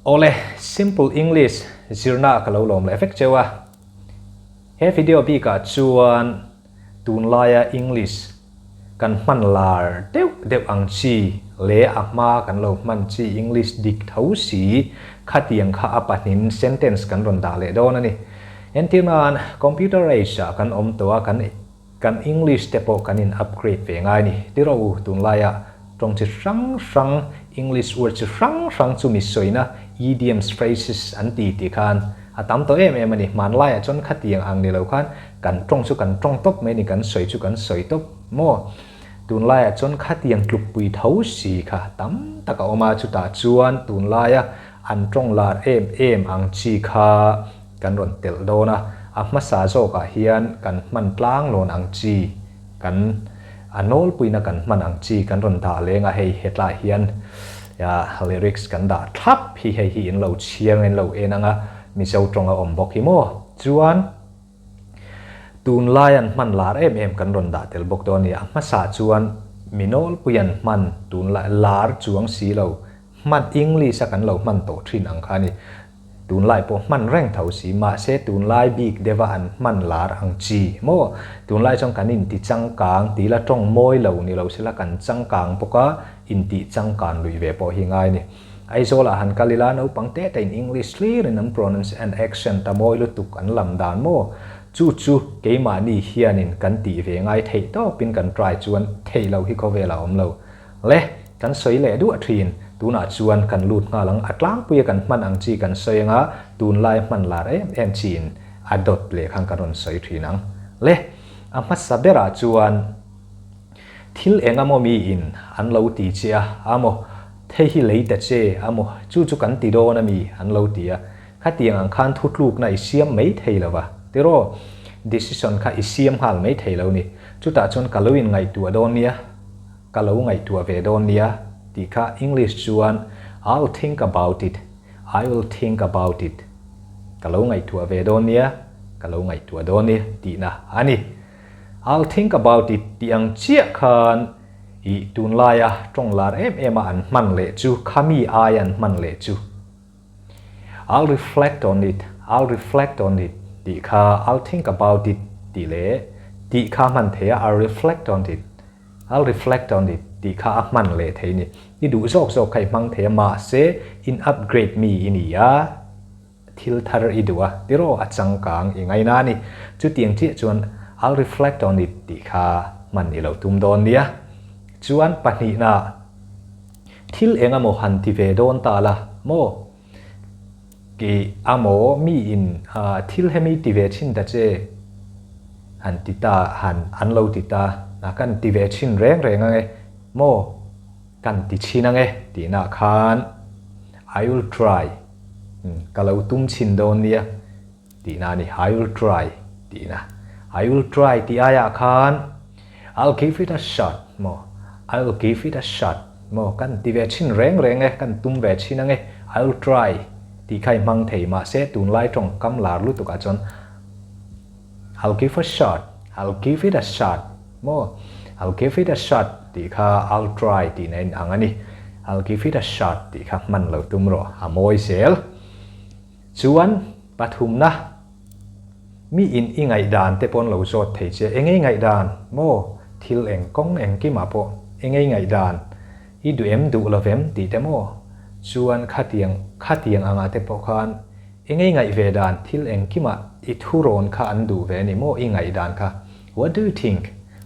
Awle, Simple English zirna ka lo lawm leh vek cheu a. He video bikah chuan tunlaia English kan hman lar deuh deuh ang chi leh a hma kan lo hman chi English dik tho si khatiang kha a pahnin sentence kan rawn dah leh dawn a ni. Entirnan, computer age ah kan awm tawh a, kan Kan English te pawh kan in upgrade ve ngai ni. Ti rawh u, tunlaia tawng chi hrang hrang, English word chi hrang hrang chu mi sawina idioms, phrases an ti tih khan a tam tawh em em a ni. Hmanlaiah chuan khatiang ang ni lo khan kan tawng chu kan tawng tawp mai ni, kan sawi chu kan sawi tawp maw? Tunlaiah chuan khatiang tlukpui tho si kha tam tak a awm a, chutah chuan tunlaia an tawng lar em em ang chi kha kan rawn telh dawn a, a hmasa zawkah hian kan hman tlanglawn ang chi, kan a nawlpuina kan hman ang chi kan rawn dah leng a, hei hetlaiah hian lyrics kan dah thlap hi hei hi in lo chhiar in lo en ang a, Mizo tawng a awm bawk hi maw? Chuan tunlai an hman lar em em kan rawn dah tel bawk dawn a ni, a hmasa chuan mi nawlpui an hman tunlai lar chuang si lo hman English a kan lo hman tawh thin ang kha a ni. Tunlai pawh hman reng tho si, mahse tunlai bik deuha an hman lar ang chi maw? Tunlai chuan kan inti changkang ti ila tawng mawi lo ni lo sela kan changkang bawk a, intih changkan luih ve pawh hi ngai a ni. Aizawlah han kal ila naupang te te in English hlir in an pronounce and accent a mawi lutuk an lam dan maw? Chu chu keimahni hianin kan tih ve ngai theih tawpin kan try chuan theih loh hi khawvelah a awm lo. Le, kan sawi leh duah thin. Tunah chuan kan lut nghal ang, a tlangpuia kan hman ang chi kan sawi anga, tunlai hman lar em em chiin a dawt leh khan kan rawn sawi thin ang. Le, a hmasa berah chuan thil eng amaw miin an lo ti che a, amaw thei hi lei ta che amaw chu chu kan ti dawn ami an lo ti a, khatiang ang khan thutlukna i siam mai thei lo va, tiraw? Decision kha i siam nghal mai thei lo ni. Chutah chuan ka lo inngaihtuah dawn nia. Ka lo ngaihtuah ve dawn nia tih kha English chuan I'll think about it, I will think about it. Ka lo ngaihtuah ve dawn nia, ka lo ngaihtuah dawn nia tihna a ni. I'll think about it tih ang chiah khan ih tunlaia tawng lar em em a an hman leh chu, khami ai an hman leh chu. I'll reflect on it, I'll reflect on it tih kha I'll think about it tih leh tih kha hman thei a, I'll reflect on it, I'll reflect on it tih kha a hman leh thei ni. I duh zawk zawk kha i hmang thei a, mahse in upgrade mi i ni a, thil thar i duh a, tiraw a changkang i ngaina a ni. Chutiang chiah chuan I'll reflect on it tih kha hman i lo tum dawn nia. Chuan pahnihna. Thil eng amaw han ti ve dawn ta la maw? Kei amaw mi in thil hemi ti ve thin ta che han ti ta han an lo ti ta a kan ti ve thin reng reng ange maw? Kan ti thin ange tihna khan I will try ka lo tum chhin dawn nia tihna a ni I will try tihna I will try tih aiah khan I'll give it a shot maw I will give it a shot maw kan ti ve thin reng reng e kan tum ve thin ange I will try tih kha i hmang thei mahse tunlai tawngkam lar lutuk ah chuan I'll give a shot I'll give it a shot maw I'll give it a shot tih kha I'll try tihna in ang a ni I'll give it a shot tih kha hman lo tum rawh a mawi zel. Chuan pathumna, mi in i ngaihdan te pawn lo zawt thei che, eng ei ngaihdan maw, thil eng kawng engkimah pawh eng ei ngaihdan, i duh em duh lo vem tih te maw, chuan khatiang khatiang angah te pawh khan eng ei ngaih ve dan thil engkimah i thurawn kha an duh ve a ni maw i ngaihdan kha, what do you think,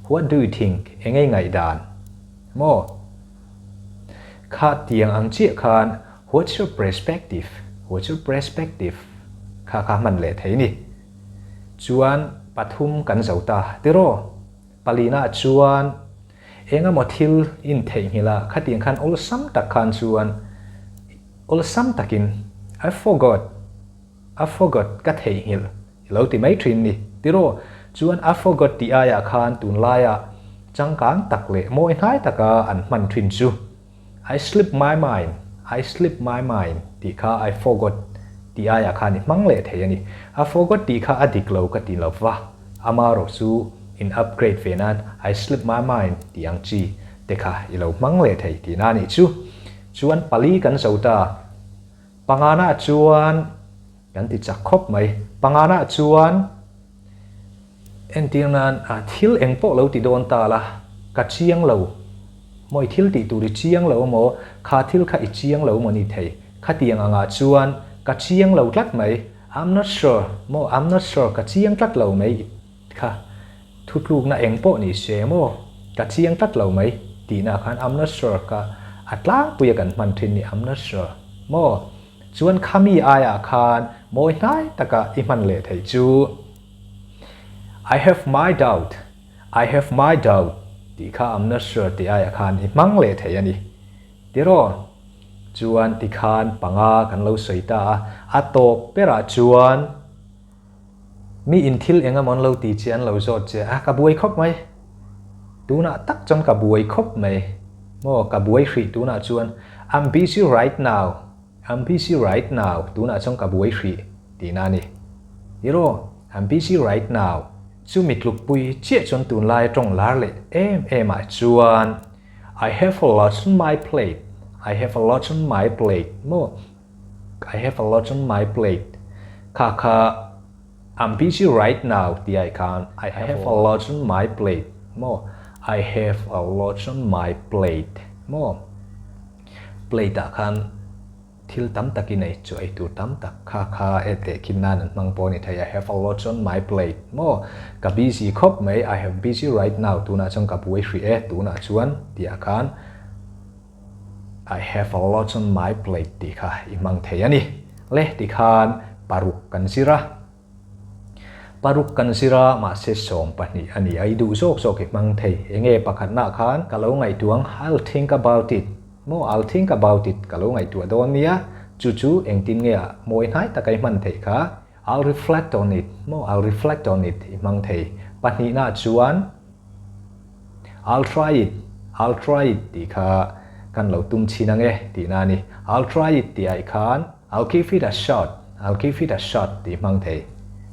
what do you think, eng ei ngaihdan maw, khatiang ang chiah khan What's your perspective? What's your perspective? Kha kha hman leh thei ni. Chuan pathum kan zo ta tiraw? Palina chuan eng emaw thil in theihnghilh a, khatiang khan awlsam tak khan chuan awlsam takin I forgot, I forgot ka theihnghilh i lo ti mai thin ni tiraw? Chuan I forgot tih aiah khan tunlaiah changkang tak leh mawi hnai taka an hman thin chu. I slip my mind, I slip my mind tih kha I forgot tih aiah khan i hmang leh thei a ni. I forgot tih kha a dik lo ka ti lo va, amarawh chu in upgrade ve nan I slip my mind tih ang chi te kha i lo hmang leh thei tihna a nih chu. Chuan pali kan zo ta. Pangana chuan kan ti chak khawp mai. Pangana chuan entir nan a thil eng pawh lo ti dawn ta la, ka chiang lo maw i thil tih tur i chiang lo maw, kha thil kha i chiang lo maw ni thei. Khatiang angah chuan ka chiang lo tlat mai, I'm not sure maw, I'm not sure ka chiang tlat lo mai i kha thutlukna eng pawh ni se maw, ka chiang tlat lo mai tihna khan I'm not sure ka a tlangpuia kan hman thin ni I'm not sure maw. Chuan khami aiah khan mawi hnai taka i hman leh theih chu I have my doubt, I have my doubt tih kha I'm not sure tih aiah khan i hmang leh thei a ni. Tiraw? Chuan tikhan panga kan lo sawi ta a, a tawp berah chuan mi in thil eng emaw an lo ti che an lo zawt che a, ka buai khawp mai. Tunah tak chuan ka buai khawp mai. Maw ka buai hrih tunah chuan I'm busy right now, I'm busy right now tunah chuan ka buai hrih tihna a ni. Tiraw? I'm busy right now. Chumi tlukpui chiah chuan tunlai tawng lar leh em em ah chuan I have a lot on my plate, I have a lot on my plate maw? I have a lot on my plate kha kha I'm busy right now tih ai khan I have a lot on my plate maw? I have a lot on my plate maw? Plate ah khan Thil tam tak i nei chu ei tur tam tak kha kha e teh khin nan an hmang pawh a ni thei. I have a lot on my plate maw? Ka busy khawp mai, I have busy right now, tunah chuan ka buai hrih e, tunah chuan tih ah khan I have a lot on my plate tih kha i hmang thei a ni. Le tikhan paruk kan zir a. Paruk kan zir a, mahse 12 a ni a, i duh zawk zawk i hmang thei. Enge pakhatnaah khan ka lo ngaihtuah ang, I'll think about it. Maw, I'll think about it, ka lo ngaihtuah dawn nia. Chu chu engtin nge a mawi hnai taka i hman theih kha? I'll reflect on it. Maw, I'll reflect on it i hmang thei. Pahnihnaah chuan I'll try it, I'll try it tih kha kan lo tum chhin ang e tihna a ni. I'll try it tih aih khan I'll give it a shot, I'll give it a shot tih hmang thei.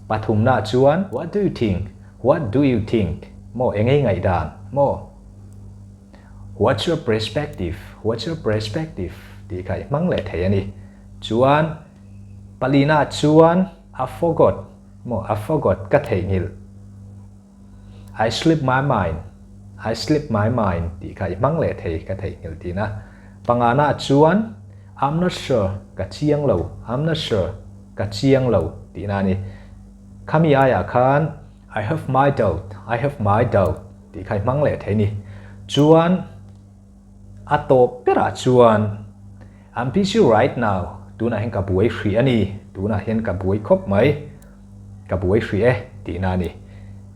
Pathumnaah chuan What do you think? What do you think? Maw eng ei ngaihdan? Maw? What's your perspective? What's your perspective? tih kha i hmang leh thei a ni. Chuan palinaah chuan I forgot, maw I forgot ka theihnghilh. I slip my mind, I slip my mind tih kha i hmang leh thei ka theihnghilh thin a. Pangana chuan I'm not sure, ka chiang lo, I'm not sure, ka chiang lo tihna a ni. Khami aiah khan I have my doubt, I have my doubt tih kha i hmang leh thei ni. Chuan a tawp berah chuan I'm busy right now, tunah hian ka buai hrih a ni, tunah hian ka buai khawp mai, ka buai hrih e tihna a ni.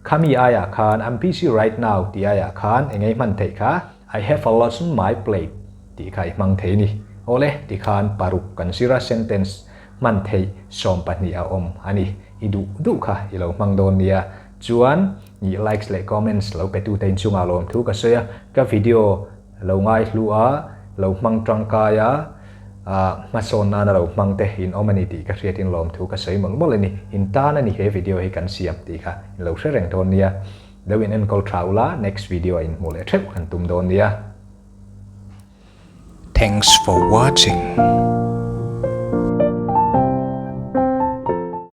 Khami aiah khan I'm busy right now tih aiah khan eng ei hman theih kha I have a lot on my plate tih kha i hmang thei a ni. Awle, tikhan paruk kan zir a sentence hman theih 12 a awm a ni. I duh duh kha i lo hmang dawn nia. Chuan i likes leh comments lo pe tute inchungah lawmthu ka sawi a, ka video lo ngaihlu a, lo hmang tangkai a, hmasawn nana lo hmang te in awm a ni tih ka hriatin lawmthu ka sawi mawlh mawlh a ni. In tan a ni he video hi kan siam tih kha in lo hre reng dawn nia. Lo in enkawl tha ula, next video ah in hmuh leh theuh kan tum dawn nia. Thanks for watching.